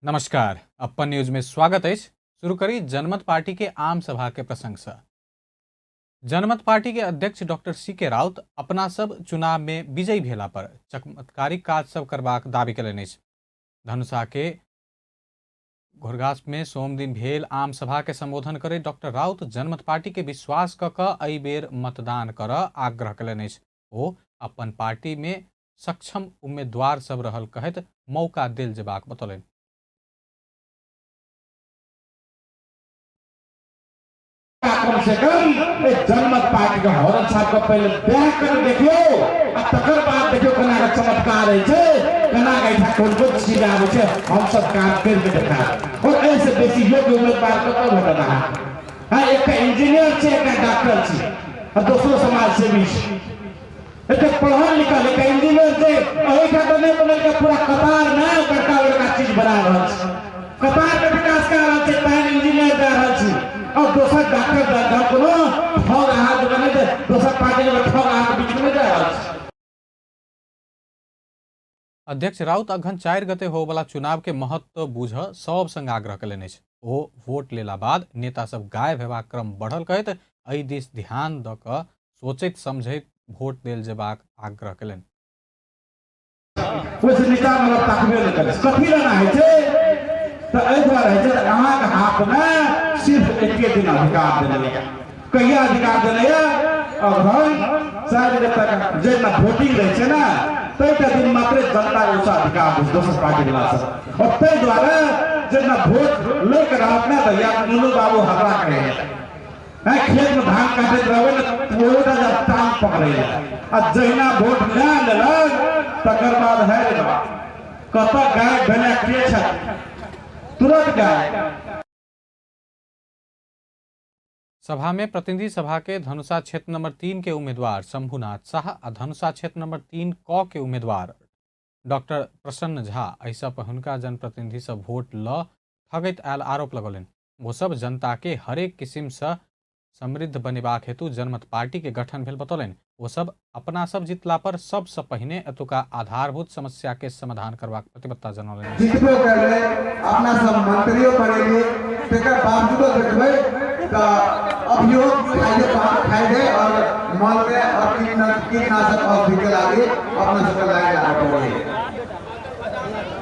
नमस्कार, अपन न्यूज में स्वागत अछि। शुरू करी जनमत पार्टी के आम सभा के प्रसंग से। जनमत पार्टी के अध्यक्ष डॉक्टर सी के राउत अपना सब चुनाव में विजयी भेला पर चमत्कारिक काज सब करबाक दावी केलनि अछि। धनुषा के घोरघास में सोमदिन भेल आम सभा के संबोधन करैत डॉक्टर राउत जनमत पार्टी के विश्वास क क एहि बेर मतदान करऽ आग्रह केलनि अछि। ओ अपन पार्टी में सक्षम उम्मीदवार सब रहल कहैत मौका देल जेबाक बतौलनि। कम से कम एक जनमत पार्टी के हॉरन साहब के पहले ब्याह कर देखियो आ तकर बाद देखियो केना के चमत्कार होइ छै, केना के एहिठाम कोन कोन चीज आबै छै, हम सब काम कर के देखा। और एहिसँ बेसी योग्य उम्मीदवार कतऽ भेटत अहाँ? हाँ, एकटा इंजीनियर छै, एकटा डॉक्टर छै आ दोसरो समाज सेवी छै। एते पढ़ल लिखल एकटा इंजीनियर छै, एहिठाम तऽ नहि बनेलकै, पूरा कतार मे बड़का बड़का चीज बना रहल छै, कतार के विकास कए रहल छै, तहन इंजीनियर दए रहल छी और दोसर डॉक्टर दए रहल, कोनो ठग अहाँ जकाँ नहि दे, दोसर पार्टी जकाँ ठग अहाँके बीच मे नहि दए रहल छै। अध्यक्ष राउत अघन 4 गते होबला चुनाव के महत्व बुझ सब संग आग्रह कयलनि अछि। ओ वोट लेला बाद नेता सब गायब हेबाक क्रम बढ़ल कहैत एहि दिस ध्यान द क सोचैत समझैत वोट देल जेबाक आग्रह कयलनि। ओहिसँ नीचा मतलब ताकबे नहि करै छै। कथी लए होइ छै? तऽ एहि दुआरे होइ छै जे अहाँके हाथमे सिर्फ एके दिन अधिकार देने यऽ। कहिया अधिकार देने यऽ? अगहन 4 बजे तक जाहिमे वोटिंग रहै छै ने, ताहिटा दिन मात्रे जनता ओहिसँ अधिकार दै छै दोसर पार्टी वला सब। और ताहि दुआरे जाहिमे वोट लैके रहत ने तऽ या नुनू बाबू हल्ला करैया, खेत में धान काटैत रहबै ने ओहोटा जब टांग पकड़ैया, आ जहिना वोट लए लेलक तकर बाद है रे बाप कतऽ गायब भेलै के छथि, तुरंत गायब। सभा में प्रतिनिधि सभा के धनुषा क्षेत्र नंबर 3 के उम्मीदवार शंभुनाथ शाह आ धनुषा क्षेत्र नंबर 3 क के उम्मीदवार डॉक्टर प्रसन्न झा एहि सब हुनका जनप्रतिनिधि सब वोट ल ठगैत आयल आरोप लगौलनि। ओ सब जनता के हरेक किसिम से समृद्ध बनेबाक हेतु जनमत पार्टी के गठन भेल बतौलनि। ओ सब अपना सब जितला पर सबसँ पहिने एतुका आधारभूत समस्या के समाधान करबाक प्रतिबद्धता जनौलनि। जितबो करबै, अपना सब मंत्रियो बनेलियै, तेकर बावजूदो देखबै तऽ अभियो खाइले खाइले और मल में और कीटनाशक औषधि के लागी अपना सबके लाइन लागऽ पड़ैया।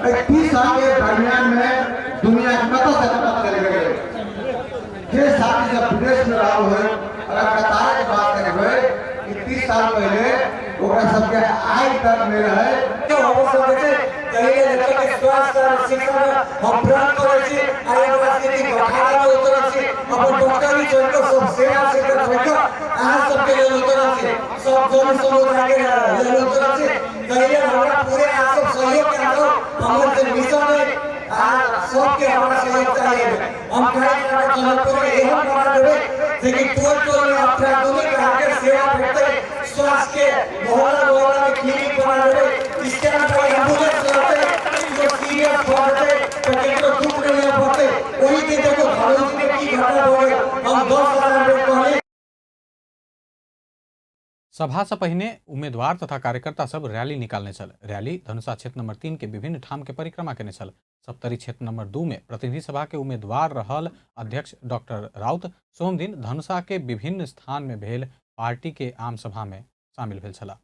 एहि 30 साल के दरमियान में दुनिया कतऽ से कतऽ चलि गेलै। जे साथी सब विदेश में रहल होय, अगर कतार के बात करबै कि 30 साल पहले ओकरा सबके आइ तक नहि रहै। हम सब जे छै तहि लेल एतऽ स्वास्थ्य और शिक्षा में हम प्रण करै छी आ एक राजनीतिक अखाड़ा में उतरल छी, अपन डॉक्टरी छोड़ि कऽ सब सेवा क्षेत्र छोड़ि कऽ अहाँ सबके लेल उतरल छी, सब जन समुदाय के लेल उतरल छी। तहि लेल हमरा पूरे अहाँ सब सहयोग कए कऽ हमर जे मिशन अइ अहाँ सबके हमरा सहयोग चाहिए। हम काल्हि खना जनकपुर के एहन बना देबै जेकि टोल टोल में अत्याधुनिक अहाँके सेवा भेटतै, स्वास्थ्य के मोहल्ला मोहल्ला में क्लिनिक बना देबै, स्टैंड पर एम्बुलेंस रहतै, केओ सीरियस भऽ जेतै तऽ केकरो दुख नहि लिअ पड़तै। ओहि दिन देखो घरौती में की घटना भऽ गेल, हम 10,000 बेर कहली। सभा से पहिने उम्मीदवार तथा कार्यकर्ता सब रैली निकालने छल। रैली धनुषा क्षेत्र नंबर 3 के विभिन्न ठाम के परिक्रमा केने छल। सप्तरी क्षेत्र नंबर 2 में प्रतिनिधि सभा के उम्मीदवार रहल अध्यक्ष डॉक्टर राउत सोमदिन धनुषा के विभिन्न स्थान में भेल पार्टी के आम सभा में शामिल भेल छला।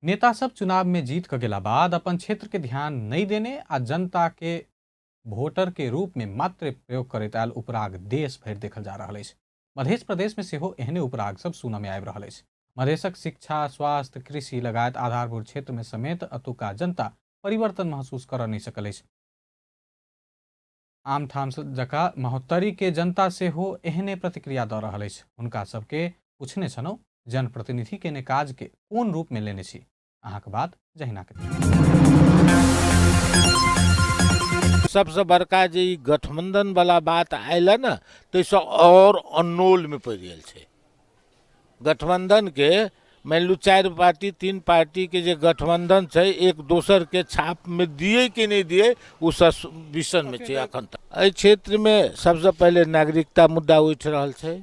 नेता सब चुनाव में जीत के गेला बाद अपन क्षेत्र के ध्यान नहीं देने आ जनता के वोटर के रूप में मात्र प्रयोग करैत आयल उपराग देश भरि देखल जा रहल अछि। मधेश प्रदेश में सेहो एहने उपराग सब सुनऽ में आबि रहल अछि। मधेशक शिक्षा, स्वास्थ्य, कृषि लगायत आधारभूत क्षेत्र में समेत अतुका जनता परिवर्तन महसूस करऽ नहि सकल अछि। आम ठाम जकाँ महोत्तरी के जनता सेहो एहने प्रतिक्रिया दऽ रहल अछि। हुनका सबके पूछने छलहुँ जनप्रतिनिधि केने काज के कोन रूप में लेने छी? अहाँके बात जहिना के सबसँ बड़का जे ई गठबंधन वाला बात आयल ने ताहिसँ आओर अनोलमे पड़ि गेल छै। गठबंधनके मानि लू 4 पार्टी 3 पार्टीके जे गठबंधन छै एक दोसरके छापमे दिए कि नहि दिए ओ सस्पिशनमे छै एखन तक। एहि क्षेत्रमे सबसँ पहिले नागरिकता मुद्दा उठि रहल छै,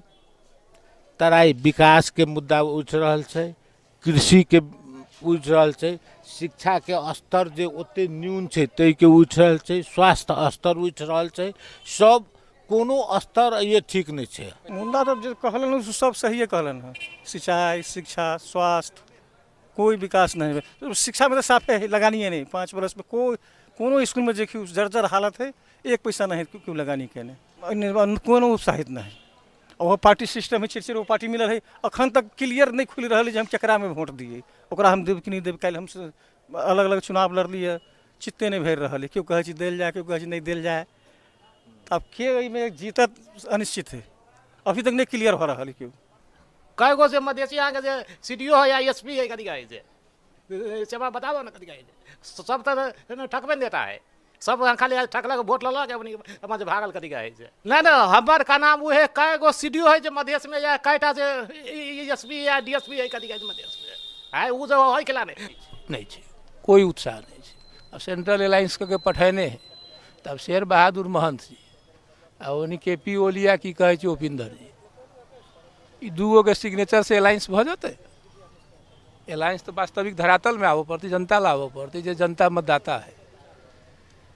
तराई विकासके मुद्दा उठि रहल छै, कृषिके उठि रहल छै, शिक्षाके स्तर जे ओते न्यून छै ताहिके उठि रहल छै, स्वास्थ्य स्तर उठि रहल छै, सब कोनो स्तर ये ठीक नहि छै। मुद्दा तऽ जे कहलनि से सब सहिए कहलनि हँ। सिंचाई, शिक्षा, स्वास्थ्य, कोइ विकास नहि भेल। शिक्षामे तऽ साफे है, लगानिए नहि। 5 बरसमे कोइ कोनो इसकुलमे देखियौ जर्जर हालत है, एक पैसा नहि केओ लगानी केने, कोनो उत्साहित नहि। ओहो पार्टी सिस्टम है, 4 गो पार्टी मिलल है, अखन तक क्लियर नहि खुलि रहल है जे हम केकरामे वोट दियै, ओकरा हम देब कि नहि देब। काल्हि हम अलग अलग चुनाव लड़लियै, चित्ते नहि भरि रहल है। केओ कहै छै देल जाय, केओ कहै छै नहि देल जाय। आब के एहिमे जीतत अनिश्चित है, अभी तक नहि क्लियर भऽ रहल है केओ। कय गो से मधेसी अहाँके जे सी डी ओ है या एस पी है, कथी कहै छै से हमरा बताबऽ ने, कथी कहै छै। सब तऽ ठकबे नेता है, सब खाली ठकलक, वोट लेलक, अपने जे भागल, कथी कहै छै। नहि नहि, हमर का नाम उहे कय गो सी डी ओ है जे मधेशमे, या कयटा जे एस पी या डी एस पी है, कथी कहै छै मधेशमे है, ओ जो है केला नहि नहि छै, कोइ उत्साह नहि छै। आब सेंट्रल अलायंस कऽ के पठेने है, तब शेर बहादुर महंत जी आ ओनी के पी ओलिया की कहै छै उपिंदर जी, ई दूगोके सिग्नेचरसँ अलायंस भऽ जेतै। अलायंस तऽ वास्तविक धरातलमे आबऽ पड़तै, जनता ला आबऽ पड़तै, जे जनता मतदाता है,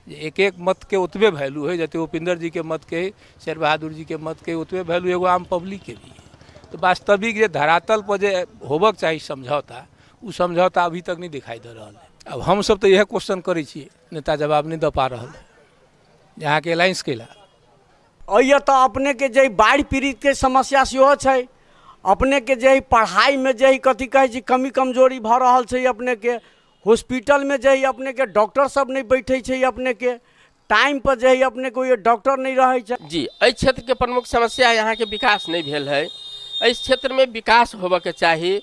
जे एक एक मतके ओतबे वैल्यू है जते उपिंदर जीके मतके, शेर बहादुर जीके मतके ओतबे वैल्यू एगो आम पब्लिकके भी है। तऽ वास्तविक जे धरातल पर जे होबक चाही समझौता, ओ समझौता अभी तक नहि दिखाई दऽ रहल है। आब हमसब तऽ इएह क्वेश्चन करै छियै, नेता जवाब नहि दऽ पा रहल है जे अहाँके अलायंस कैला। अइए तऽ अपनेके जे बाढ़ि पीड़ितके समस्या सेहो छै, अपनेके जे पढ़ाइमे जे कथी कहै छै कमी कमजोरी भऽ रहल छै, अपनेके हॉस्पिटलमे जे अपनेके डॉक्टर सब नहि बैठै छै, अपनेके टाइमपर जे है अपनेके ओहि डॉक्टर नहि रहै छै। जी, एहि क्षेत्रके प्रमुख समस्या यहाँके विकास नहि भेल है। एहि क्षेत्रमे विकास होबऽके चाही,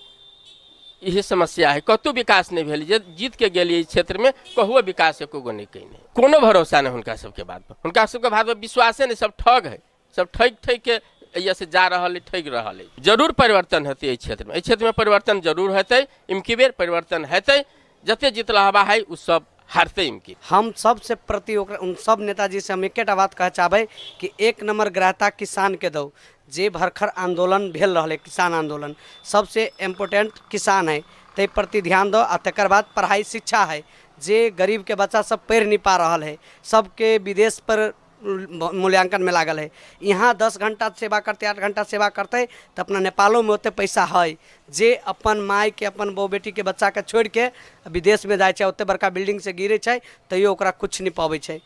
इहे समस्या है। कतहु विकास नहि भेल, जे जीतके गेलियै एहि क्षेत्रमे कहुओ विकास एको गो नहि कयने, कोनो भरोसा नहि हुनका सबके बात पर, हुनका सबके बात पर विश्वासे नहि, सब ठग है, सब ठगि ठगिके एहिसँ से जा रहल है, ठगि रहल है। जरूर परिवर्तन हेतै एहि क्षेत्रमे, एहि क्षेत्रमे परिवर्तन जरूर हेतै, इमकी बेर परिवर्तन हेतै, जते जितलहबा है ओ सब हारतै इमकी। हम सबसे प्रति ओकरा उन सब नेताजी से हम एकेटा बात कह चाहबै कि एक नंबर ग्राह्यता किसान के दौ। जे भरखर आंदोलन भेल रहलै किसान आंदोलन, सबसे इम्पोर्टेंट किसान है, ताहि प्रति ध्यान दो। आ तकर बाद पढ़ाई शिक्षा है, जे गरीब के बच्चा सब पढ़ि नहीं पा रहल है, सबके विदेश पर मूल्यांकन में लागल है। यहाँ 10 घंटा सेवा करते, 8 घंटा सेवा करते तो अपना नेपालो में ओते पैसा है, जे अपन माय के अपन बहू बेटी के बच्चा के छोड़ के विदेश में जाइ छै, ओते बड़का बिल्डिंग से गिरे छै, तैयो ओकरा कुछ नहीं पबै छै।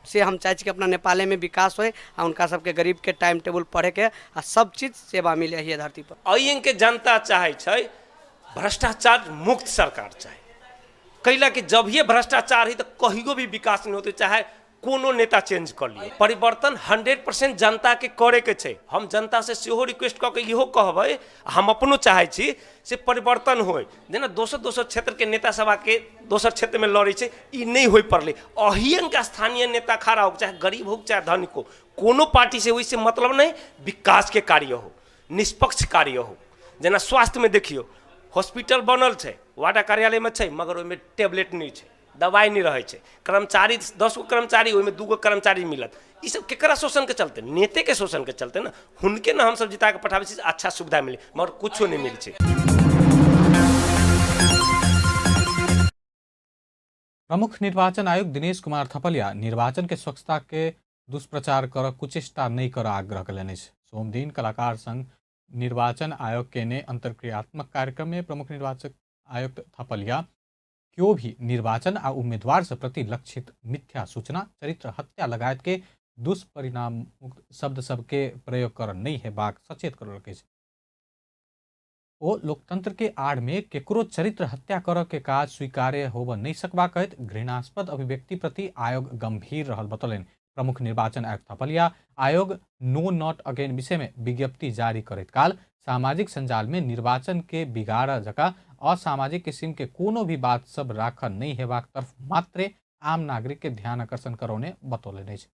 से हम चाहै छी कि अपना नेपाले में विकास होय आ उनका सबके गरीब के टाइम टेबुल पढ़े के आ सब चीज सेवा मिले है धरती पर। अइके जनता चाहै छै भ्रष्टाचार मुक्त सरकार चाही, कैला कि जभिए भ्रष्टाचार है तो कहियो भी विकास नहीं होते, चाहे कोनो नेता चेंज कर लिए। परिवर्तन 100% जनता के करे के छै। हम जनता से सेहो रिक्वेस्ट कऽ के इहो कहबै, हम अपनो चाहै छी से परिवर्तन होय। जेना दोसर दोसर क्षेत्र के नेता सब आके दोसर क्षेत्र में लड़ै छै, ई नहि होय पड़लै। अहियन के स्थानीय नेता खड़ा हो, चाहे गरीब हो चाहे धनिक हो, कोनो पार्टी से ओहिसे मतलब नहीं, विकास के कार्य हो, निष्पक्ष कार्य हो। जेना स्वास्थ्य में देखियौ, हॉस्पिटल बनल छै, वार्ड कार्यालय में छै, मगर ओहिमे टेबलेट नहि छै, दवाइ नहि रहै छै, कर्मचारी 10 गो कर्मचारी ओहिमे 2 गो कर्मचारी मिलत। ई सब केकरा शोषण के चलते? नेते के शोषण के चलते ने। हुनके ने हमसब जिता के पठाबै छी, अच्छा सुविधा मिले, मगर कुछो नहि मिलै छै। प्रमुख निर्वाचन आयुक्त दिनेश कुमार थपलिया निर्वाचन के स्वच्छता के दुष्प्रचार कर कुचेष्टा नहीं कर आग्रह कयलनि अछि। सोमदिन कलाकार संघ निर्वाचन आयोग के ने अंतर्क्रियात्मक कार्यक्रम में प्रमुख निर्वाचक आयुक्त थपलिया क्यों भी निर्वाचन आ उम्मीदवार से प्रति लक्षित मिथ्या सूचना, चरित्र हत्या लगायत के दुष्परिणाम मुक्त शब्द सबके प्रयोग कर नहीं हेबाक सचेत करलक अछि। ओ लोकतंत्र के आड़ में केकरो चरित्र हत्या कर के काज स्वीकार्य होब नहीं सकबा कहैत घृणास्पद अभिव्यक्ति प्रति आयोग गंभीर रहल बतौलनि। प्रमुख निर्वाचन आयुक्त थपलिया आयोग नो not again विषय में विज्ञप्ति जारी करैत काल सामाजिक संजाल में निर्वाचन के बिगाड़ जका असामाजिक किसिम के कोनो भी बात सब राख नहीं हेबाक तरफ मात्रे आम नागरिक के ध्यान आकर्षण करौने बतौलनि अछि।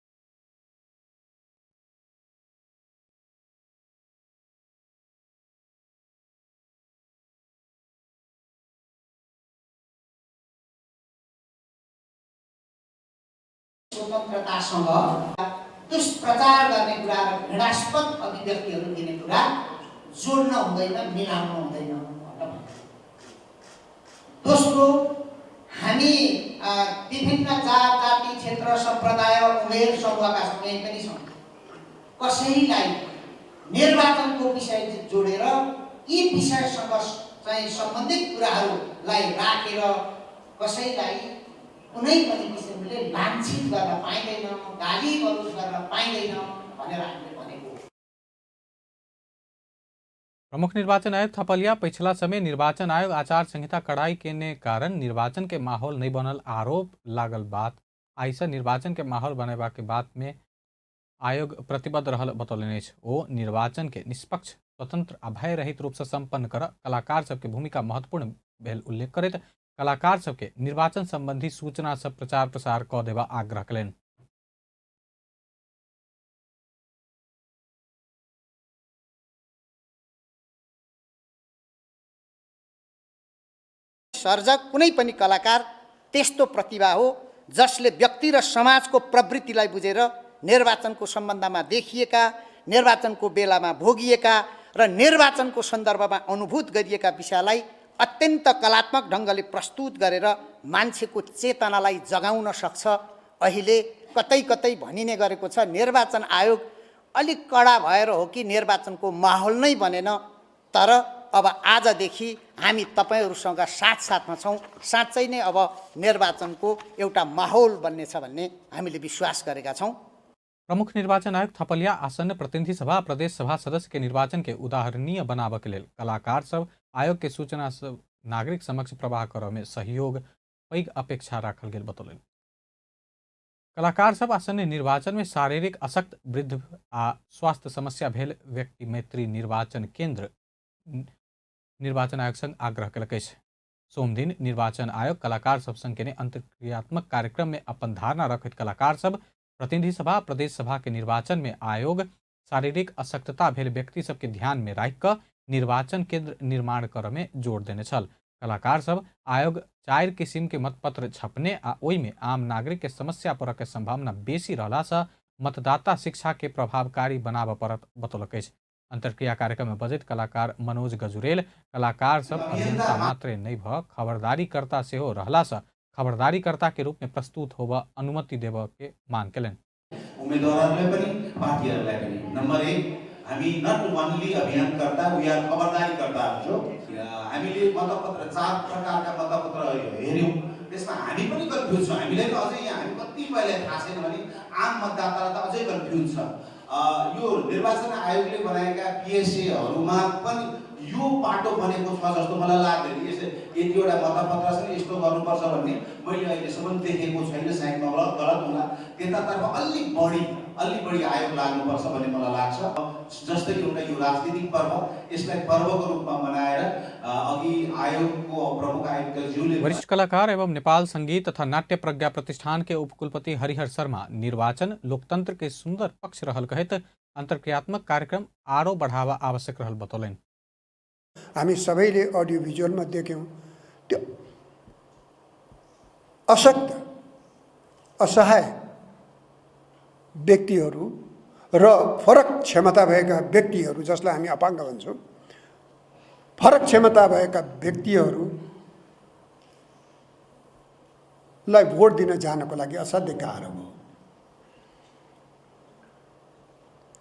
स्वतन्त्रतासँग दुष्प्रचार गर्ने कुरा र घृणास्पद अभिव्यक्तिहरू दिने कुरा जोड्न हुँदैन, मिलाउन हुँदैन। दोस्रो, हामी विभिन्न जात जाति क्षेत्र सम्प्रदाय उमेर समूहका सँगै पनि छौँ। कसैलाई निर्वाचनको विषय जोडेर यी विषयसँग चाहिँ सम्बन्धित कुराहरूलाई राखेर कसैलाई कुनै पनि किसिमले लाञ्छित गर्न पाइँदैन, गाली गलौज गर्न पाइँदैन भनेर हामीले भनेको हो। प्रमुख निर्वाचन आयुक्त थपलिया पिछला समय निर्वाचन आयोग आचार संहिता कड़ाई केने कारण निर्वाचन के माहौल नहीं बनल आरोप लागल बात आइसँ निर्वाचन के माहौल बनेबा के बात में आयोग प्रतिबद्ध रहल बतौलनि अछि। ओ निर्वाचन के निष्पक्ष, स्वतंत्र आ भय रहित रूप से संपन्न कर कलाकार सबके भूमिका महत्वपूर्ण भेल उल्लेख करैत कलाकार सबके निर्वाचन संबंधी सूचना सब प्रचार प्रसार कऽ देबा आग्रह कयलनि। सर्जक कुनै पनि कलाकार त्यस्तो प्रतिभा हो जसले व्यक्ति र समाजको प्रवृत्तिलाई बुझेर निर्वाचनको सम्बन्धमा देखिएका, निर्वाचनको बेलामा भोगिएका र निर्वाचनको सन्दर्भमा अनुभूत गरिएका विषयलाई अत्यन्त कलात्मक ढङ्गले प्रस्तुत गरेर मान्छेको चेतनालाई जगाउन सक्छ। अहिले कतै कतै भनिने गरेको छ निर्वाचन आयोग अलिक कडा भएर हो कि निर्वाचनको माहौल नै बनेन, तर अब आजदेखि हामी तपाईँहरूसँग साथ साथमा छौँ। साँच्चै नै अब निर्वाचनको एउटा माहौल बन्नेछ भन्ने हामीले विश्वास गरेका छौँ। प्रमुख निर्वाचन आयुक्त थपलिया आसन्न प्रतिनिधि सभा प्रदेश सभा सदस्य के निर्वाचन के उदाहरणीय बनाबऽ के लेल कलाकार सब आयोग के सूचना सब नागरिक समक्ष प्रवाह करऽ में सहयोग पैघ अपेक्षा राखल गेल बतौलनि। कलाकार सब आसन्न निर्वाचन में शारीरिक अशक्त, वृद्ध आ स्वास्थ्य समस्या भेल व्यक्ति मैत्री निर्वाचन केंद्र निर्वाचन आयोग संग आग्रह केलक अछि। सोमदिन निर्वाचन आयोग कलाकार सब संग केने अंतर्क्रियात्मक कार्यक्रम में अपन धारणा रखैत कलाकार सब प्रतिनिधि सभा प्रदेश सभा के निर्वाचन में आयोग शारीरिक अशक्तता भेल व्यक्ति सबके ध्यान में राखि कऽ निर्वाचन केंद्र निर्माण करऽ में जोर देने छल। कलाकार सब आयोग 4 किसिम के मतपत्र छपने आ ओहिमे आम नागरिक के समस्या पड़ऽ के संभावना बेसी रहला सँ मतदाता शिक्षा के प्रभावकारी बनाबऽ पड़त बतौलक अछि। अंतर्क्रिया कार्यक्रम में बजैत कलाकार मनोज गजुरेल कलाकार सब अभियंता मात्रे नहि भऽ खबरदारीकर्ता सेहो रहला सँ खबरदारीकर्ता के रूप में प्रस्तुत होबऽ अनुमति देबऽ के मांग केलनि। उम्मेदवारहरूलाई पनि पार्टीहरूलाई पनि नम्बर 1 हामी not only अभियानकर्ता, we are खबरदारीकर्ताहरू छौँ। हामीले मतपत्र 4 प्रकारका मतपत्र हेऱ्यौँ, त्यसमा हामी पनि कन्फ्युज छौँ। हामीलाई त अझै यहाँ हामी कतिपयलाई थाहा छैन भने आम मतदातालाई त अझै कन्फ्युज छ। यो निर्वाचन आयोगले बनाएका पिएसएहरूमा पनि यो पाटो बनेको छ जस्तो मलाई लाग्दैन। यसै यतिवटा मतपत्र छन्, यस्तो गर्नुपर्छ भन्ने मैले अहिलेसम्म देखेको छैन। सायद म गलत होला, त्यतातर्फ अलिक बढी आयोग लाग्नुपर्छ भन्ने मलाई लाग्छ। जस्तै एउटा यो राजनीतिक पर्व, यसलाई पर्वको रूपमा मनाएर अघि आयोगको प्रमुख आयुक्तज्यूले वरिष्ठ कलाकार एवं नेपाल संगीत तथा नाट्य प्रज्ञा प्रतिष्ठान के उपकुलपति हरिहर शर्मा निर्वाचन लोकतंत्र के सुंदर पक्ष रहल कहैत अंतर्क्रियात्मक कार्यक्रम आरो बढ़ावा आवश्यक रहल बतौलनि। हामी सबैले अडियो भिजुअलमा देख्यौँ त्यो अशक्त असहाय व्यक्तिहरू र फरक क्षमता भएका व्यक्तिहरू, जसलाई हामी अपाङ्ग भन्छौँ, फरक क्षमता भएका व्यक्तिहरूलाई भोट दिन जानको लागि असाध्यै गाह्रो हो।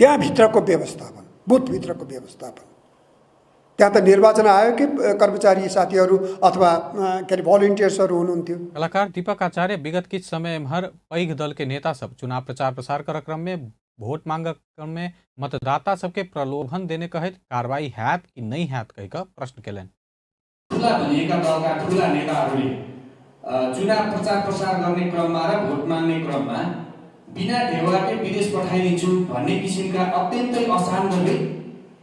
त्यहाँभित्रको व्यवस्थापन, बुथभित्रको व्यवस्थापन, त्यहाँ त निर्वाचन आयोगकै कर्मचारी साथीहरू अथवा के अरे भोलिन्टियर्सहरू हुनुहुन्थ्यो। कलाकार दीपक आचार्य विगत किछु समय एम्हर पैघ दल के नेता सब चुनाव प्रचार प्रसार कर क्रम में वोट मांग क्रम में मतदाता सबके प्रलोभन देने कहैत कार्रवाई हैत कि नहीं हैत कहि कऽ प्रश्न केलनि। ठुला भनिएका दलका ठुला नेताहरूले चुनाव प्रचार प्रसार गर्ने क्रममा र भोट माग्ने क्रममा बिना ढेवाकै विदेश पठाइदिन्छु भन्ने किसिमका अत्यन्तै असान्दर्भिक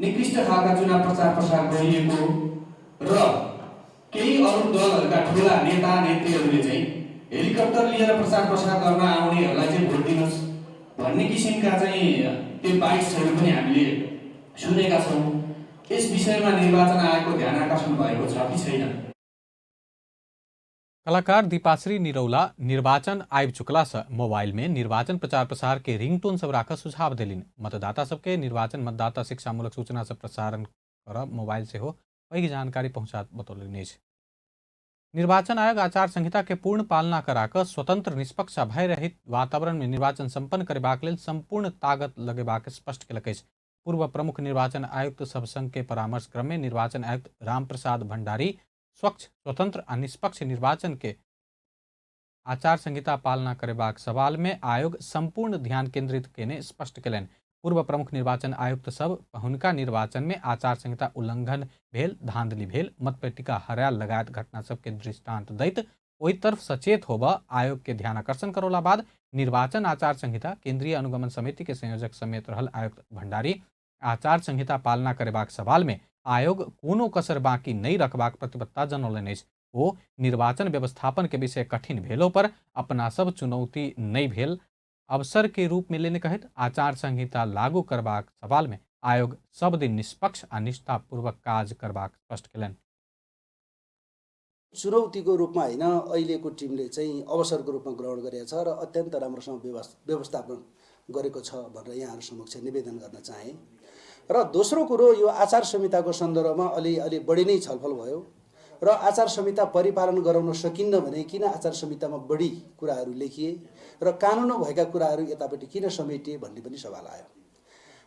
निकृष्ट खालका चुनाव प्रचार प्रसार गरिएको र केही अरू दलहरूका ठुला नेता नेत्रीहरूले चाहिँ हेलिकप्टर लिएर प्रचार प्रसार गर्न आउनेहरूलाई चाहिँ भोट दिनुहोस् भन्ने किसिमका चाहिँ त्यो बाइसहरू पनि हामीले सुनेका छौँ। यस विषयमा निर्वाचन आयोगको ध्यान आकर्षण भएको छ कि छैन? कलाकार दीपाश्री निरौला निर्वाचन आबि चुकला से मोबाइल में निर्वाचन प्रचार प्रसार के रिंगटोन सब राखऽ सुझाव देलनि। मतदाता सबके निर्वाचन मतदाता शिक्षामूलक सूचना सब प्रसारण कर मोबाइल सेहो पैघ जानकारी पहुँचा बतौलनि अछि। निर्वाचन आयोग आचार संहिता के पूर्ण पालना कराकऽ स्वतंत्र, निष्पक्ष आ भयरहित वातावरण में निर्वाचन संपन्न करेबाक लेल संपूर्ण ताकत लगेबाक स्पष्ट केलक अछि। पूर्व प्रमुख निर्वाचन आयुक्त सभ संग के परामर्श क्रम में निर्वाचन आयुक्त रामप्रसाद भंडारी स्वच्छ, स्वतंत्र आ निष्पक्ष निर्वाचन के आचार संहिता पालना करेबाक सवाल में आयोग संपूर्ण ध्यान केंद्रित केने स्पष्ट केलनि। पूर्व प्रमुख निर्वाचन आयुक्त सब हुनका निर्वाचन में आचार संहिता उल्लंघन भेल, धांधली भेल, मतपेटिका हरायल लगायत घटना सबके दृष्टांत दैत ओहि तरफ सचेत होबऽ आयोग के ध्यान आकर्षण करौला बाद निर्वाचन आचार संहिता केंद्रीय अनुगमन समिति के संयोजक समेत रहल आयुक्त भंडारी आचार संहिता पालना करेबाक सवाल में आयोग कोनो कसर बाकी नहि रखबाक प्रतिबद्धता जनौलनि अछि। ओ निर्वाचन व्यवस्थापन के विषय कठिन भेलो पर अपना सब चुनौती नहि भेल अवसर के रूप में लेने कहैत आचार संहिता लागू करबाक सवाल में आयोग सब दिन निष्पक्ष आ निष्ठापूर्वक काज करबाक स्पष्ट केलनि। चुनौतीको रूपमा होइन, अहिलेको टिमले चाहिँ अवसरको रूपमा ग्रहण गरेको छ र अत्यन्त राम्रोसँग व्यवस्थापन गरेको छ भनेर यहाँहरू समक्ष निवेदन गर्न चाहे। र दोस्रो कुरो, यो आचार संहिताको सन्दर्भमा अलि अलि बढी नै छलफल भयो र आचार संहिता परिपालन गराउन सकिन्न भने किन आचार संहितामा बढी कुराहरू लेखिए र कानुनमा भएका कुराहरू यतापट्टि किन समेटिए भन्ने पनि सवाल आयो।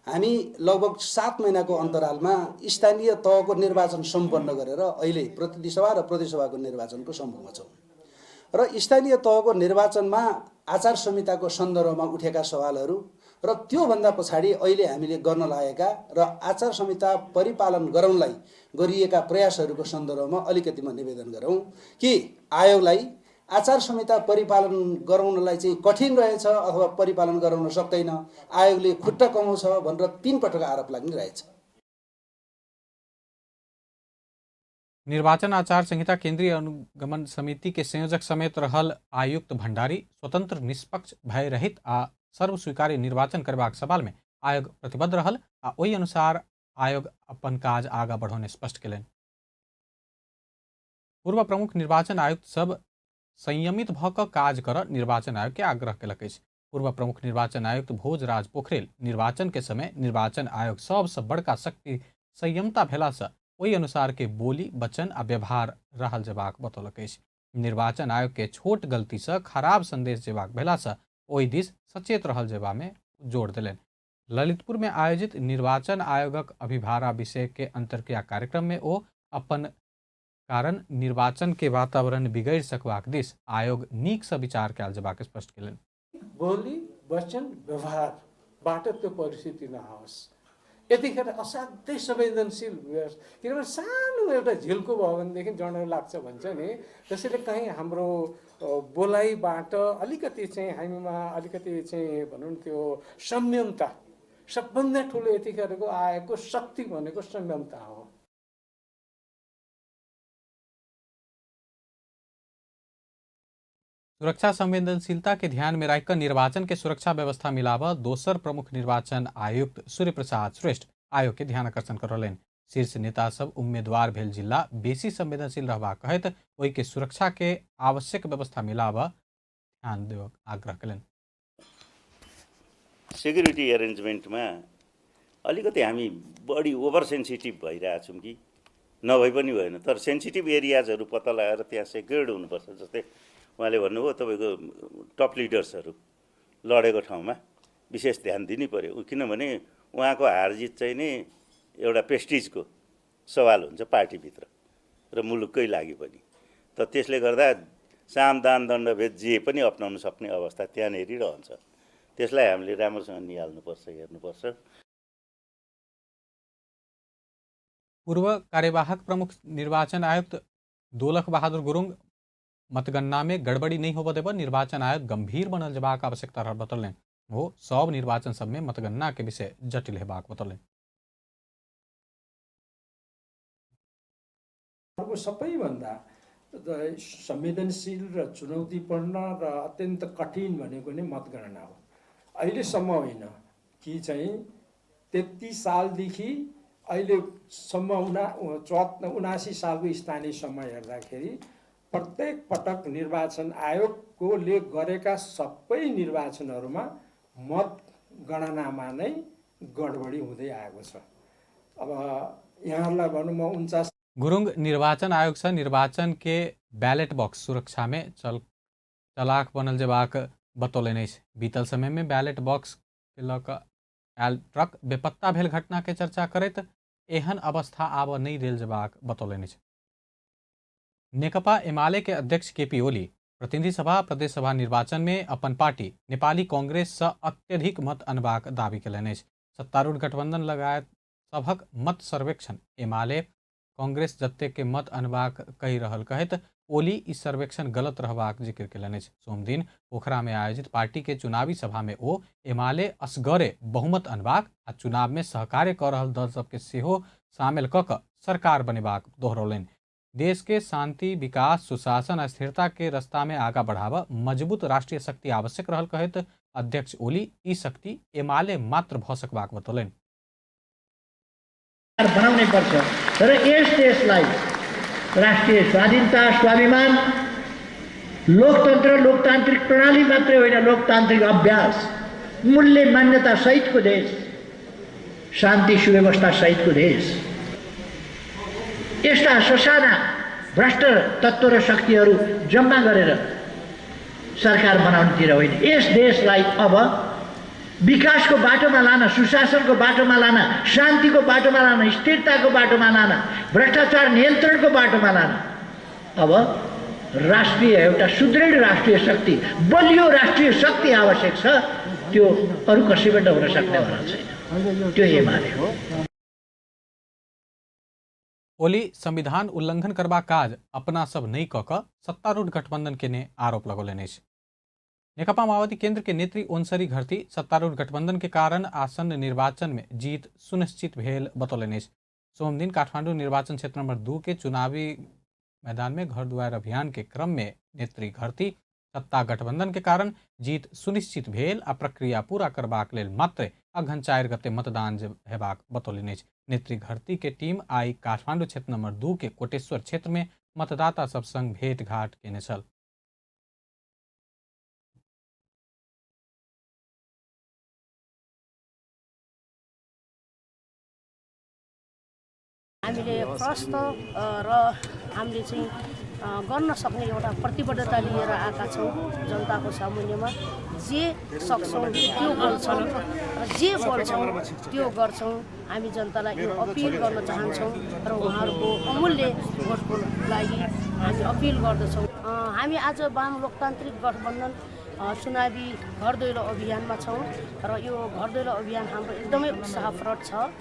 हामी लगभग 7 महिनाको अन्तरालमा स्थानीय तहको निर्वाचन सम्पन्न गरेर अहिले प्रतिनिधि सभा र प्रदेशसभाको निर्वाचनको सम्मुखमा छौँ र स्थानीय तहको निर्वाचनमा आचार संहिताको सन्दर्भमा उठेका सवालहरू र त्योभन्दा पछाडि अहिले हामीले गर्न लागेका र आचार संहिता परिपालन गराउनलाई गरिएका प्रयासहरूको सन्दर्भमा अलिकति म निवेदन गरौँ कि आयोगलाई आचार संहिता परिपालन गराउनलाई चाहिँ कठिन रहेछ अथवा परिपालन गराउन सक्दैन, आयोगले खुट्टा कमाउँछ भनेर 3 पटक आरोप लाग्ने रहेछ। निर्वाचन आचार संहिता केंद्रीय अनुगमन समिति के संयोजक समेत रहल आयुक्त भंडारी स्वतंत्र, निष्पक्ष, भयरहित आ सर्वस्वीकार्य निर्वाचन करबाक सवाल में आयोग प्रतिबद्ध रहल आ ओहि अनुसार आयोग अपन काज आगा बढ़ौने स्पष्ट केलनि। पूर्व प्रमुख निर्वाचन आयुक्त सब संयमित भऽ कऽ काज करऽ निर्वाचन आयोग के आग्रह केलक अछि। पूर्व प्रमुख निर्वाचन आयुक्त भोजराज पोखरेल निर्वाचन के समय निर्वाचन आयोग सबसँ बड़का शक्ति संयमता भेलासँ ओहि अनुसार के बोली, वचन आ व्यवहार रहल जेबाक बतौलक अछि। निर्वाचन आयोग के छोट गलती से खराब संदेश जेबाक भेलासँ ओहि दिस सचेत रहल जेबा में जोर देलनि। ललितपुर में आयोजित निर्वाचन आयोगक अभिभारा विषय के अंतर्क्रिया कार्यक्रम में ओ अपन कारण निर्वाचन के वातावरण बिगड़ि सकबाक दिस आयोग नीक से विचार कयल जेबाक स्पष्ट केलनि। बोली, वचन, व्यवहारबाट त्यो परिस्थिति नआओस्। यतिखेर असाध्यै संवेदनशील, किनभने सानो एउटा झिल्को भयो भनेदेखि जडाउ लाग्छ भन्छ नि, त्यसैले कहीँ हाम्रो बोलाइबाट अलिकति चाहिँ हामीमा अलिकति चाहिँ भनौँ न त्यो संयमता, सबभन्दा ठुलो यतिखेरको आएको शक्ति भनेको संयमता हो। सुरक्षा संवेदनशीलता के ध्यान में राखकर निर्वाचन के सुरक्षा व्यवस्था मिलावा दोसर प्रमुख निर्वाचन आयुक्त सूर्य प्रसाद श्रेष्ठ आयोग के ध्यान आकर्षण करौलनि। शीर्ष नेता सब उम्मीदवार भेल जिला बेसी संवेदनशील रहबाक कहैत ओहि के सुरक्षा के आवश्यक व्यवस्था मिलावा ध्यान देबाक आग्रह केलनि। सेक्युरिटी एरेन्जमेन्टमा अलिकति हामी बढी ओभर सेन्सिटिभ भइरहेछौँ कि नभई पनि भएन, तर सेन्सिटिभ एरियाजहरू पत्ता लगाएर त्यहाँ सेक्युर्ड हुनुपर्छ। जस्तै उहाँले भन्नुभयो तपाईँको टप लिडर्सहरू लडेको ठाउँमा विशेष ध्यान दिनै पर्यो, किनभने उहाँको हारजित चाहिँ नै एउटा प्रेस्टिजको सवाल हुन्छ पार्टीभित्र र मुलुककै लागि पनि। त त्यसले गर्दा साम दान दण्डभेद जे पनि अप्नाउन सक्ने अवस्था त्यहाँनिर रहन्छ, त्यसलाई हामीले राम्रोसँग निहाल्नुपर्छ, हेर्नुपर्छ। पूर्व कार्यवाहक प्रमुख निर्वाचन आयुक्त दोलख बहादुर गुरुङ मतगणना में गड़बड़ी नहीं होबऽ देबऽ निर्वाचन आयोग गंभीर बनल जेबाक आवश्यकता रहल बतौलनि। ओ सब निर्वाचन सब में मतगणना के विषय जटिल हेबाक बतौलनि। अर्को सबैभन्दा संवेदनशील र चुनौतीपूर्ण र अत्यन्त कठिन भनेको नै मतगणना हो। अहिलेसम्म होइन कि चाहिँ 33 सालदेखि अहिलेसम्म 79 सालको स्थानीयसम्म हेर्दाखेरि प्रत्येक पटक निर्वाचन आयोगकोले गरेका सबै निर्वाचनहरूमा मतगणनामा नै गडबडी हुँदै आएको छ। अब यहाँहरूलाई भनौँ म 49 गुरुङ निर्वाचन आयोग से निर्वाचन के बैलेट बॉक्स सुरक्षा में चलाक बनल जेबाक बतौलनि अछि। बीतल समय में बैलेट बॉक्स के लऽ कऽ आयल ट्रक बेपत्ता भेल घटना के चर्चा करैत एहन अवस्था आब नहि देल जेबाक बतौलनि अछि। नेकपा एमाले के अध्यक्ष केपी ओली प्रतिनिधि सभा प्रदेश सभा निर्वाचन में अपन पार्टी नेपाली कांग्रेस से अत्यधिक मत अनबाक दावी कयलनि अछि। सत्तारूढ़ गठबंधन लगायत सभक मत सर्वेक्षण एमाले कांग्रेस जत्ते के मत अनबाक कहि रहल कहैत ओली ई सर्वेक्षण गलत रहबाक जिक्र कयलनि अछि। सोमदिन पोखरा में आयोजित पार्टी के चुनावी सभा में ओ एमाले असगरे बहुमत अनबाक आ चुनाव में सहकार्य कऽ रहल दल सबके सेहो शामिल कऽ कऽ सरकार बनेबाक दोहरौलनि। देश के शांति, विकास, सुशासन आ स्थिरता के रास्ता में आगा बढ़ाबऽ मजबूत राष्ट्रीय शक्ति आवश्यक रहल कहैत अध्यक्ष ओली ई शक्ति एमाले मात्र भऽ सकबाक बतौलनि। बनाउनै पर्छ र यस देशलाई राष्ट्रिय स्वाधीनता, स्वाभिमान, लोकतन्त्र, लोकतान्त्रिक प्रणाली मात्रै होइन, लोकतान्त्रिक अभ्यास, मूल्य मान्यता सहितको देश, शान्ति सुव्यवस्था सहितको देश, यस्ता ससाना भ्रष्ट तत्त्व र शक्तिहरू जम्मा गरेर सरकार बनाउनेतिर होइन। यस देशलाई अब विकासको बाटोमा लान, सुशासनको बाटोमा लान, शान्तिको बाटोमा लान, स्थिरताको बाटोमा लान, भ्रष्टाचार नियन्त्रणको बाटोमा लान अब राष्ट्रिय एउटा सुदृढ राष्ट्रिय शक्ति, बलियो राष्ट्रिय शक्ति आवश्यक छ। त्यो अरू कसैबाट हुन सक्नेवाला छैन, त्यो एमाले हो। ओली संविधान उल्लंघन करबाक काज अपना सब नहि कऽ कऽ सत्तारूढ़ गठबंधन केने आरोप लगौलनि अछि। नेकपा माओवादी केंद्र के नेत्री ओनसरी घरती सत्तारूढ़ गठबंधन के कारण आसन्न निर्वाचन में जीत सुनिश्चित भेल बतौलनि अछि। सोमदिन काठमांडू निर्वाचन क्षेत्र नंबर 2 के चुनावी मैदान में घर दुआर अभियान के क्रम में नेत्री घरती सत्ता गठबंधन के कारण जीत सुनिश्चित भेल आ प्रक्रिया पूरा करबाक लेल मात्र अघन 4 गते मतदान हेबाक बतौलनि अछि। नेत्री घरती के टीम आई काठमांडू क्षेत्र नंबर 2 के कोटेश्वर क्षेत्र में मतदाता सब संग भेंट घाट केने छल। हामीले प्रश्न र हामीले चाहिँ गर्न सक्ने एउटा प्रतिबद्धता लिएर आएका छौँ। जनताको सामुन्नेमा जे सक्छौँ त्यो बोल्छौँ र जे बोल्छौँ त्यो गर्छौँ। हामी जनतालाई यो अपिल गर्न चाहन्छौँ र उहाँहरूको अमूल्य भोटको लागि हामी अपिल गर्दछौँ। हामी आज वाम लोकतान्त्रिक गठबन्धन चुनावी घर दैलो अभियानमा छौँ र यो घर दैलो अभियान हाम्रो एकदमै उत्साहप्रद छ।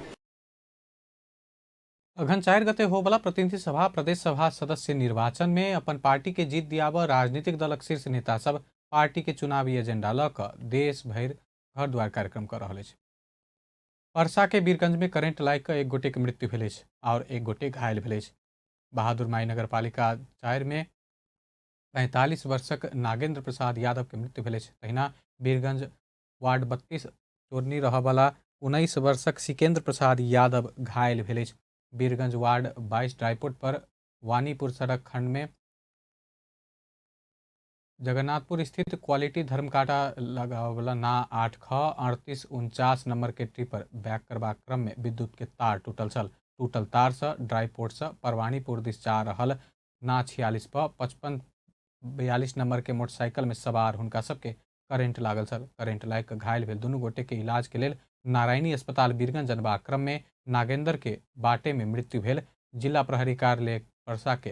अघन 4 गते होबला प्रतिनिधि सभा प्रदेश सभा सदस्य निर्वाचन में अपन पार्टी के जीत दियाबऽ राजनीतिक दलक शीर्ष नेता सब पार्टी के चुनावी एजेंडा लऽ कऽ देश भरि घर द्वार कार्यक्रम कऽ रहल अछि। परसा के वीरगंज में करेंट लागि कऽ एक गोटे के मृत्यु भेल अछि और एक गोटे घायल भेल अछि। बहादुर माई नगरपालिका 4 में 45 वर्षक नागेंद्र प्रसाद यादव के मृत्यु भेल अछि। तहिना वीरगंज वार्ड 32 चोरनी रहऽवला 19 वर्षक सिकेंद्र प्रसाद यादव घायल भेल अछि। वीरगंज वार्ड 22 ड्राईपोर्ट पर वानीपुर सड़क खंड में जगन्नाथपुर स्थित क्वालिटी धर्मकांटा लगावला ना 8 ख 38 49 नंबर के ट्रिपर बैक करबाक क्रम में विद्युत के तार टूटल छल। टूटल तार से ड्राईपोर्ट से परवानीपुर दिस जा रहल ना 46 पर 55 42 नंबर के मोटरसाइकिल में सवार हुनका सबके करेंट लागल छल। करेंट लागि कऽ घायल भेल दुनू गोटे के इलाज के लेल नारायणी अस्पताल वीरगंज अनबाक क्रम में नागेंद्र के बाटे में मृत्यु भेल। जिला प्रहरी कार्यालय परसा के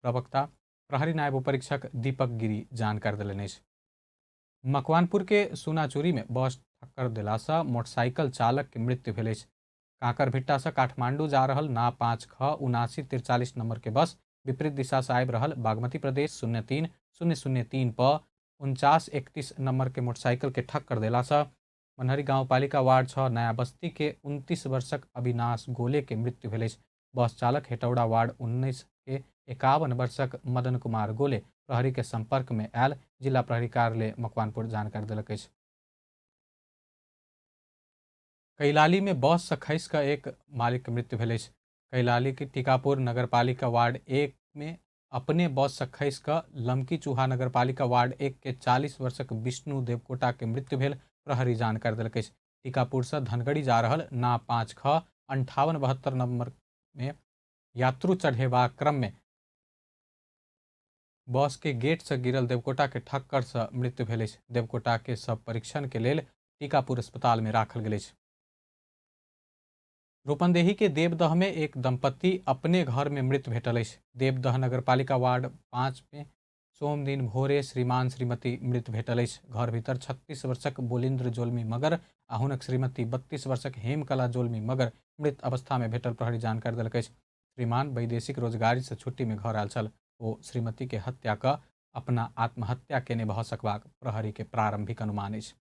प्रवक्ता प्रहरी नायब उपरीक्षक दीपक गिरी जानकारी देलनि अछि। मकवानपुर के सोनाचूरी में बस ठक्कर देलासँ मोटरसाइकिल चालक के मृत्यु भेल अछि। कांकरभिट्टा से काठमांडू जा रहल ना 5 ख 79 43 नंबर के बस विपरीत दिशा से आबि रहल बागमती प्रदेश 03 003 पर 49 31 नंबर के मोटरसाइकिल के ठक्कर देलासँ मनहरी गांवपालिका वार्ड 6 नया बस्ती के 29 वर्षक अविनाश गोले के मृत्यु भेल अछि। बस चालक हेटौड़ा वार्ड 19 के 51 वर्षक मदन कुमार गोले प्रहरी के संपर्क में आयल जिला प्रहरी कार्यालय मकवानपुर जानकारी देलक अछि। कैलाली में बस से खसि कऽ एक मालिक के मृत्यु भेल अछि। कैलाली के टीकापुर नगरपालिका वार्ड 1 में अपने बस से खसि कऽ लमकी चूहा नगरपालिका वार्ड 1 के 40 वर्षक विष्णु देवकोटा के मृत्यु भेल प्रहरी जानकारी देलक अछि। टीकापुर से धनगढ़ी जा रहल ना 5 ख 58 72 नंबर में यात्रु चढ़ेबाक क्रम में बस के गेट से गिरल देवकोटा के ठक्कर से मृत्यु भेल अछि। देवकोटा के सब परीक्षण के लेल टीकापुर अस्पताल में राखल गेल अछि। रूपन्देही के देवदह में एक दंपति अपने घर में मृत भेटल अछि। देवदह नगरपालिका वार्ड 5 में सोम दिन भोरे श्रीमान श्रीमती मृत भेटल अछि। घर भीतर 36 वर्षक बोलिन्द्र जोलमी मगर आ हुनक श्रीमती 32 वर्षक हेमकला जोलमी मगर मृत अवस्था में भेटल प्रहरी जानकारी देलक अछि। श्रीमान वैदेशिक रोजगारी से छुट्टी में घर आयल छल। ओ श्रीमती के हत्या क अपना आत्महत्या केने भऽ सकबाक प्रहरी के प्रारंभिक अनुमान अछि।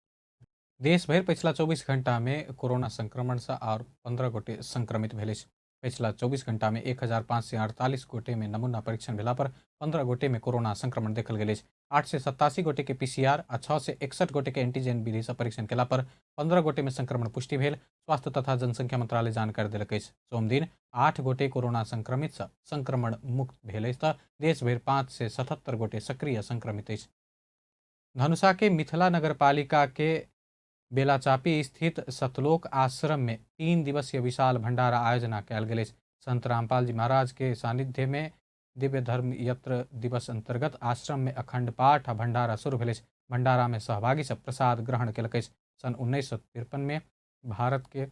देश भरि पछिला 24 घंटा में कोरोना संक्रमण से और 15 गोटे संक्रमित भेल अछि। पछिला 24 घंटा में 1548 गोटे में नमूना परीक्षण भेला पर 15 गोटे में कोरोना संक्रमण देखल गेल अछि। 887 गोटे के पीसीआर आ 661 गोटे के एंटीजन विधि से परीक्षण केला पर 15 गोटे में संक्रमण पुष्टि भेल स्वास्थ्य तथा जनसंख्या मंत्रालय जानकारी देलक अछि। सोमदिन 8 गोटे कोरोना संक्रमित से संक्रमण मुक्त भेल अछि तऽ देश भरि 577 गोटे सक्रिय संक्रमित अछि। धनुषा के मिथिला नगरपालिका के बेलाचापी स्थित सतलोक आश्रम में 3 दिवसीय विशाल भंडारा आयोजना कयल गेल अछि। संत रामपाल जी महाराज के सानिध्य में दिव्य धर्म यत्र दिवस अंतर्गत आश्रम में अखंड पाठ आ भंडारा शुरू भेल अछि। भंडारा में सहभागी सब प्रसाद ग्रहण केलक अछि। सन 1953 में भारत के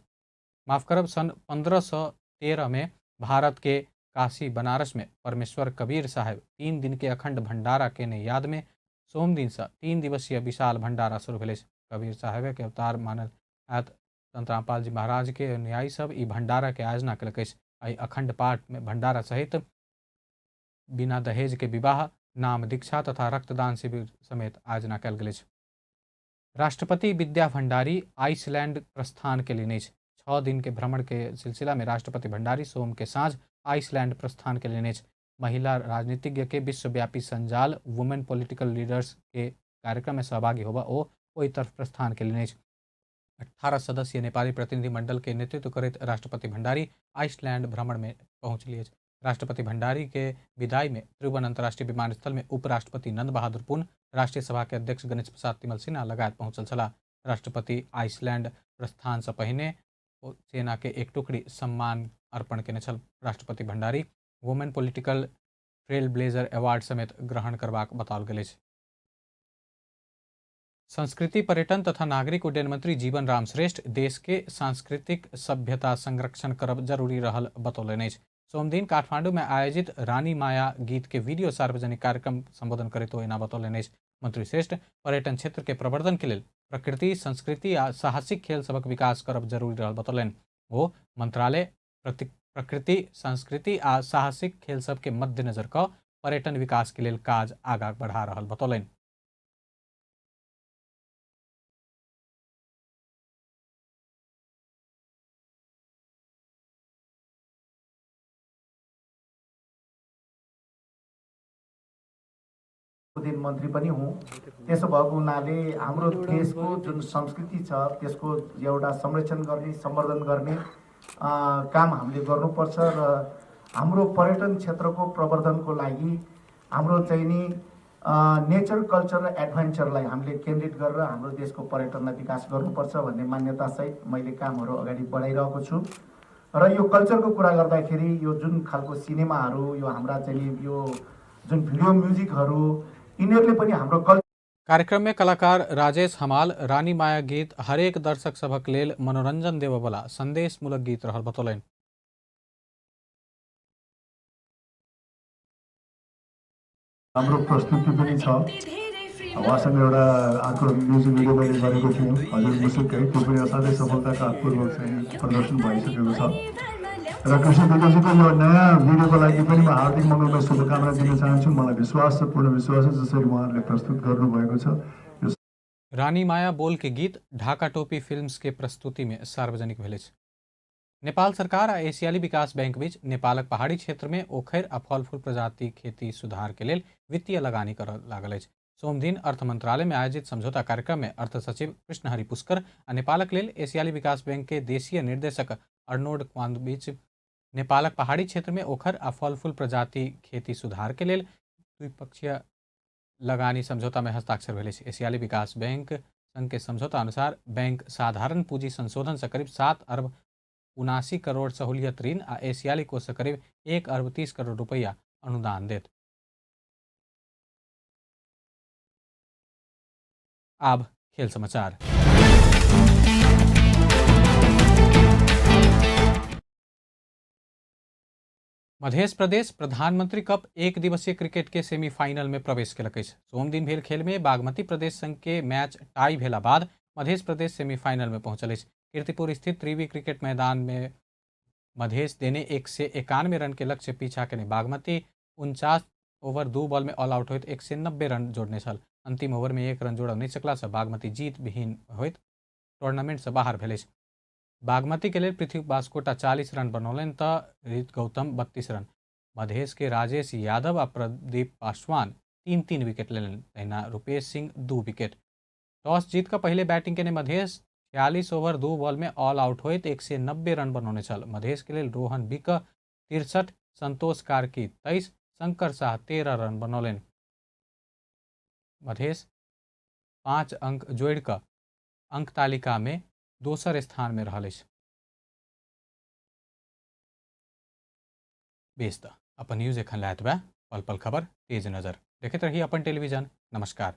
माफ करब सन 1513 में भारत के काशी बनारस में परमेश्वर कबीर साहेब 3 दिन के अखंड भंडारा केने याद में सोम दिन से 3 दिवसीय विशाल भंडारा शुरू भेल अछि। कबीर साहेब के अवतार मानल आयत संत रामपाल जी महाराज के अनुयायी सब ई भंडारा के आयोजना केलक अछि। एहि अखंड पाठ में भंडारा सहित बिना दहेज के विवाह, नाम दीक्षा तथा रक्तदान शिविर समेत आयोजना कयल गेल अछि। राष्ट्रपति विद्या भंडारी आइसलैंड प्रस्थान के लेने अछि। 6 दिन के भ्रमण के सिलसिला में राष्ट्रपति भंडारी सोम के साँझ आइसलैंड प्रस्थान के लेने अछि। महिला राजनीतिज्ञ के विश्वव्यापी संजाल वुमेन पॉलिटिकल लीडर्स के कार्यक्रम में सहभागी होबा ओ ओहि तरफ प्रस्थान के लेने अछि। 18 सदस्यीय नेपाली प्रतिनिधिमंडल के नेतृत्व करैत राष्ट्रपति भंडारी आइसलैंड भ्रमण में पहुंचली अछि। राष्ट्रपति भंडारी के विदाई में त्रिभुवन अंतर्राष्ट्रीय विमानस्थल में उपराष्ट्रपति नंद बहादुर पुन, राष्ट्रीय सभा के अध्यक्ष गणेश प्रसाद तिमल सिन्हा लगायत पहुंचल छलाह। राष्ट्रपति आइसलैंड प्रस्थान से पहिने सेना के एक टुकड़ी सम्मान अर्पण केने छल। राष्ट्रपति Bhandari women political trailblazer award समेत ग्रहण करबाक बताओल गेल अछि। संस्कृति पर्यटन तथा नागरिक उड्डयन मंत्री जीवन राम श्रेष्ठ देश के सांस्कृतिक सभ्यता संरक्षण करब जरूरी रहल बतौलनि अछि। सोमदिन काठमांडू में आयोजित रानी माया गीत के वीडियो सार्वजनिक कार्यक्रम संबोधन करैत ओ एना बतौलनि अछि। मंत्री श्रेष्ठ पर्यटन क्षेत्र के प्रवर्धन के लेल प्रकृति, संस्कृति आ साहसिक खेल सभक विकास करब जरूरी रहल बतौलनि। ओ मंत्रालय प्रकृति, संस्कृति आ साहसिक खेल सब के मद्देनजर क पर्यटन विकास के लेल काज आगा बढ़ा रहल बतौलनि। दिन मन्त्री पनि हुँ, त्यसो भएको हुनाले हाम्रो देशको जुन संस्कृति छ त्यसको एउटा संरक्षण गर्ने, सम्वर्धन गर्ने काम हामीले गर्नुपर्छ र हाम्रो पर्यटन क्षेत्रको प्रवर्धनको लागि हाम्रो चाहिँ नि नेचर, कल्चर र एडभेन्चरलाई हामीले केन्द्रित गरेर हाम्रो देशको पर्यटनलाई विकास गर्नुपर्छ भन्ने मान्यतासहित मैले कामहरू अगाडि बढाइरहेको छु। र यो कल्चरको कुरा गर्दाखेरि यो जुन खालको सिनेमाहरू, यो हाम्रा चाहिँ नि यो जुन भिडियो म्युजिकहरू, यिनीहरूले पनि हाम्रो कल्चर। कार्यक्रम में कलाकार राजेश हमाल रानी माया गीत हरेक दर्शक सभक लेल मनोरंजन देबयवला संदेशमूलक गीत रहल बतौलनि। राम्रो प्रस्तुति पनि छ। उहाँसँग एउटा अर्को म्युजिक भिडियो मैले गरेको थिएँ हजुर मुसुक है, त्यो पनि असाध्यै सफलतापूर्वक चाहिँ प्रदर्शन भइसकेको छ। र कृष्ण दिग्गजीको यो नयाँ भिडियोको लागि पनि म हार्दिक मङ्गलमय शुभकामना दिन चाहन्छु। मलाई विश्वास छ, पूर्ण विश्वास छ जसरी उहाँहरूले प्रस्तुत गर्नुभएको छ। यो रानी माया बोल के गीत ढाका टोपी फिल्म्स के प्रस्तुति में सार्वजनिक भेल अछि। नेपाल सरकार आ एशियाली विकास बैंक बीच नेपालक पहाड़ी क्षेत्र में ओखरि आ फलफूल प्रजाति खेती सुधार के लेल वित्तीय लगानी करऽ लागल अछि। सोमदिन अर्थ मंत्रालय में आयोजित समझौता कार्यक्रम में अर्थ सचिव कृष्णहरि पुष्कर आ नेपालक लेल एशियाली विकास बैंक के देशीय निर्देशक अर्नोड क्वांद बीच नेपालक पहाड़ी क्षेत्र में ओखर आ फलफूल प्रजाति खेती सुधार के लेल द्विपक्षीय लगानी समझौता में हस्ताक्षर भेल अछि। एशियाली विकास बैंक संघ के समझौता अनुसार बैंक साधारण पूंजी संशोधन से करीब 7 अरब 79 करोड़ सहूलियत ऋण आ एशियाली कोष से करीब 1 अरब 30 करोड़ रुपया अनुदान देत। आब खेल समाचार। मध्य प्रदेश प्रधानमंत्री कप एक दिवसीय क्रिकेट के सेमीफाइनल में प्रवेश केलक अछि। सोमदिन भेल खेल में बागमती प्रदेश संघ के मैच टाई भेला बाद मध्य प्रदेश सेमीफाइनल में पहुंचल अछि। कीर्तिपुर स्थित त्रिवी क्रिकेट मैदान में मधेश देने 191 रन के लक्ष्य पीछा केने बागमती 49 ओवर 2 बॉल में ऑल आउट होइत 190 रन जोड़ने छल। अंतिम ओवर में 1 रन जोड़ नहि सकला से बागमती जीत विहीन होइत टूर्नामेंट से बाहर भेल अछि। बागमती के लेल पृथ्वी बास्कोटा 40 रन बनौलनि तऽ रीत गौतम 32 रन। मधेश के राजेश यादव आ प्रदीप पासवान 3-3 विकेट लेलनि, तहिना रूपेश सिंह 2 विकेट। टॉस जीत कऽ पहिले बैटिंग केने मधेश 46 ओवर 2 बॉल में ऑल आउट होइत 190 रन बनौने छल। मधेश के लेल रोहन बिक 63, संतोष कार्की 23, शंकर शाह 13 रन बनौलनि। मधेश 5 अंक जोड़ि कऽ अंक तालिका में दोसर स्थान में रहल अछि। बेस तऽ अपन न्यूज एखन लए एतबे। पल पल खबर तेज नजर देखैत रही अपन टेलीविजन। नमस्कार।